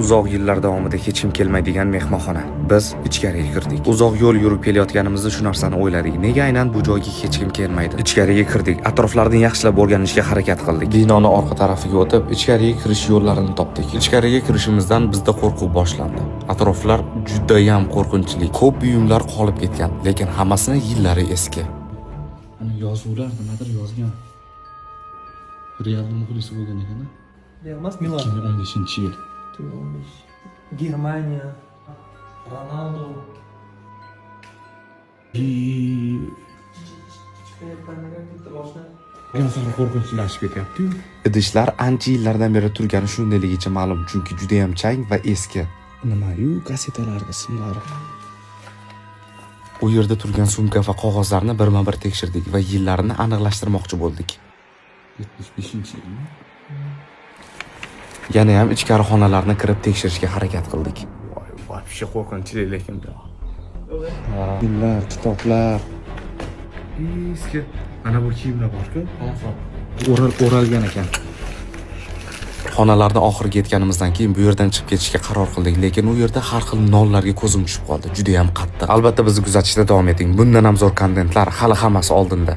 Uzoq yillar davomida hech kim kelmaydigan mehmonxona. Biz ichkariga kirdik. Uzoq yo'l yurib kelayotganimizda shu narsani o'yladik. Nega aynan bu joyga hech kim kelmaydi? Ichkariga kirdik. Atroflarni yaxshilab o'rganishga harakat qildik. Binoni orqa tarafiga o'tib, ichkariga kirish yo'llarini topdik. Ichkariga kirishimizdan bizda qo'rquv boshlandi. Atroflar judayam qo'rqinchli. Ko'p buyumlar qolib ketgan, lekin hammasini yillari eski. Ana, yozuvlar, nimadir yozgan. Realni muxlisi bo'lgan ekan. Real emas, Milan. 2015-yil. 2015. Germaniya. Ronaldo. Chiqayotganiga bitta boshini. Sari qo'rqinchlashib ketyapti-yu. Idishlar ancha yillardan beri turgani shundayligicha ma'lum, chunki judayam chang va eski. Nima-yu, gazetalarni ismlari. U yerda turgan sumka va qog'ozlarni birma-bir tekshirdik va yillarini aniqlashtirmoqchi bo'ldik. 75-yilmi? Yana ham ichkari xonalarni kirib tekshirishga harakat qildik. Voy, вообще qo'rqinchli lekin bu. Filmlar, kitoblar. Eski. Ana bu kiyimlar bor-ku. O'ralgan ekan. Xonalarni oxiriga yetganimizdan keyin bu yerdan chiqib ketishga qaror qildik, lekin u yerda har xil nonlarga ko'zim tushib qoldi. Juda ham qattiq. Albatta, bizni kuzatishda davom eting. Bundan ham zo'r kontentlar hali hammasi oldinda.